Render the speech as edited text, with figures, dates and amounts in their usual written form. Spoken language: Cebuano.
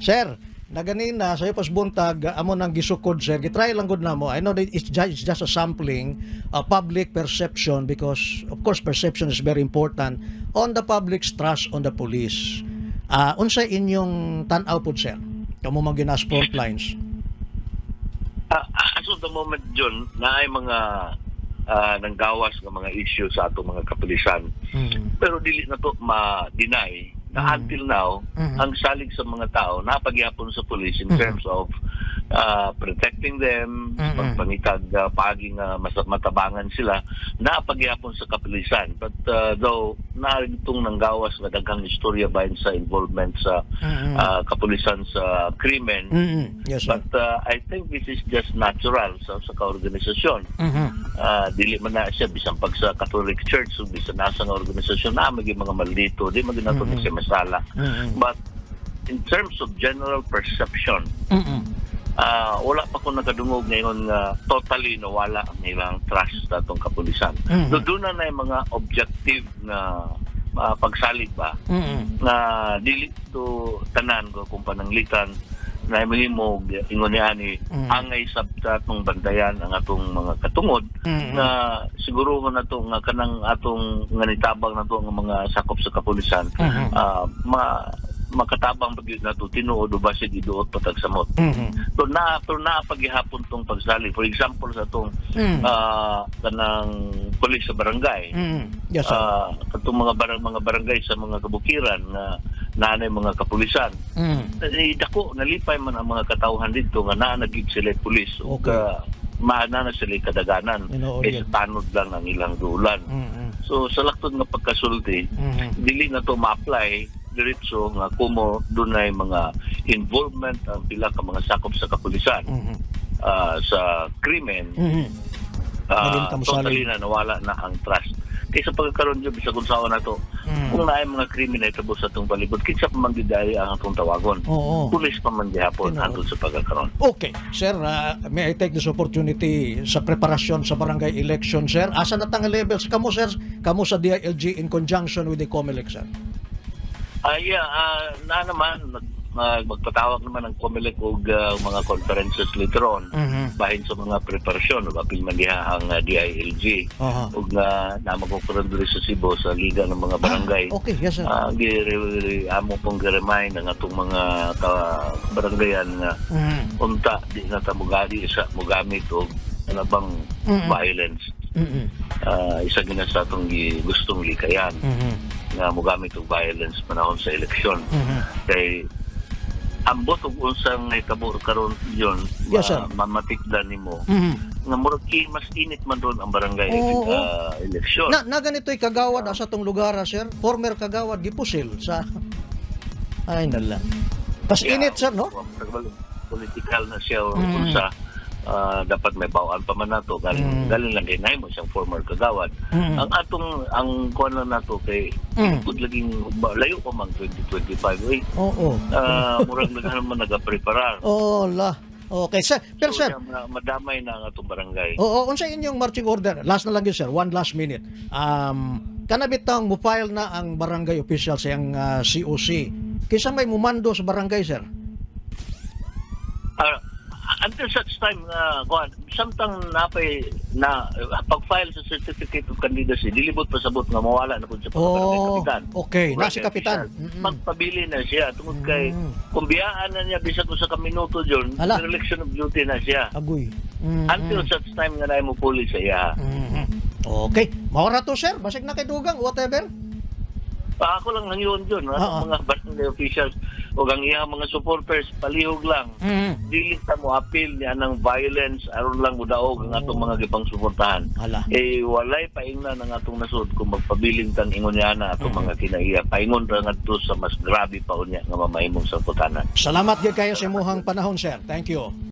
Sir, na ganina sa pas buntag amo nang gisukod, sir. Gitry lang gud namo. I know that it's just a sampling, a public perception, because of course perception is very important on the public's trust on the police. Unsa inyong tan-aw pod, sir? Kamo man ginas front lines. As of the moment, John, naay mga nanggawas nga mga issue sa atong mga kapulisan. Pero dili na to ma-deny na until now, ang salig sa mga tao napagyapon sa police in terms of protecting them, pagpangitag paagi nga mas matabangan sila, napagyapon sa kapulisan. But though naa itong nanggawas nga daghang istorya bahin sa involvement sa kapulisan sa krimen, Yes, sir. but I think this is just natural sa kaorganisasyon. Dili man na siya bisan pag sa Catholic Church o bisan nasa nga organisasyon na maging mga maldito, di man nato siya masala. But in terms of general perception, wala pa ko nakadungog ngayon nga totally nawala ang ilang trust sa atong kapulisan. Do doon na yung mga objective na pagsalig ba na dili to tanan ko kung pananglitan na mahimo ingon ni ani angay sabta atong bantayan ang atong mga katungod na siguro na to nga kanang atong nga nitabang nato ang mga sakop sa kapulisan ma makatabang pa gyud nato tinuod o basig iduot patag samot. So na pero naa paghihapon tong pagsalig, for example, sa atong kanang pulis sa barangay, Yes, sir. Katong mga barangay sa mga kabukiran nga naanay mga kapulisan, eh, dako nalipay man ang mga katawhan dito nga naa na gyud sila pulis ug maana na sila kadaganan Tinuod kaysa yun. Tanod lang ang ilang dulan. So sa laktod nga pagkasulti, dili na to ma-apply diretso nga kumo dunay mga involvement ang pila ka mga sakop sa kapulisan sa krimen, Naging tamusalig. totally na nawala na ang trust. Kaysa pagkakaroon dyan, bisag unsaon na to, kung naay mga krimen na itabo sa atong palibot, kinsa pa man gyud ay ang atong tawagon? Pulis pa man gihapon hangtod sa pagkakaroon. Okay, sir, may I take this opportunity sa preparasyon sa barangay election, sir? Asa na tang levels kamo, sir? Kamo sa DILG in conjunction with the COMELEC, sir? Ah, yeah, na naman magpatawag naman ang COMELEC og mga conferences later on bahin sa mga preparasyon ug apil man diha ang DILG ug nga naa ko karon diri sa Cebu sa Liga ng mga Barangay. Ah, okay, yes, sir. Amo pong gi-remind ang atong mga ka baranggayan nga unta di na ta mugadi sa mogamit og ano bang violence. Isa gina sa atong gustong likayan nga mogamit og violence panahon sa eleksyon. Kay ambot og unsang nahitabo karon yun, Yes, sir. mamatikdan nimo nga murag mas init man doon ang barangay eleksyon. Na ganito'y kagawad asa tong lugar, sir. Former kagawad gipusil sa, ay nala. Tas init, sir, no? Political na siya o unsa, dapat may bawaan pa man nato galing galing lang kay mo siyang former kagawad. Ang atong ang kuan lang nato kay good laging layo pa man 2025 eh. Murag naghan man nagapreparar. Oo, la. Okay, sir. Pero So, sir, madamay na ang atong barangay. Oo, unsa inyong marching order? Last na lang yun, sir. One last minute. Kana bitang mo-file na ang barangay official sa iyang COC. Kinsa may mumando sa barangay, sir? Until such time nga kuan, samtang napay na pag-file sa certificate of candidacy, dilibot pasabot nga mawala na pud sa pagka-barangay kapitan. Na si Barangay kapitan. official. Magpabili na siya tungod kay kung biyaan na niya bisag usa ka minuto dyon, Hala. dereliction of duty na siya. Agoy. Until such time nga naay mo puli sa iya. Okay. Mao ra to, sir. Basig na kay dugang, whatever. Pa ako lang hangyon dyon, mga barangay officials o ang iyang mga supporters, palihog lang. Dili ta mo appeal ni anang violence aron lang mudaog ang atong mga gipang suportahan. Hala. Eh walay paingnan ang atong nasod kung magpabilin tang ingon niya na atong mga kinaiya. Paingon ra ngadto sa mas grabe pa unya nga mamahimong sa putanan. Salamat gyud kayo sa imuhang panahon, sir. Thank you.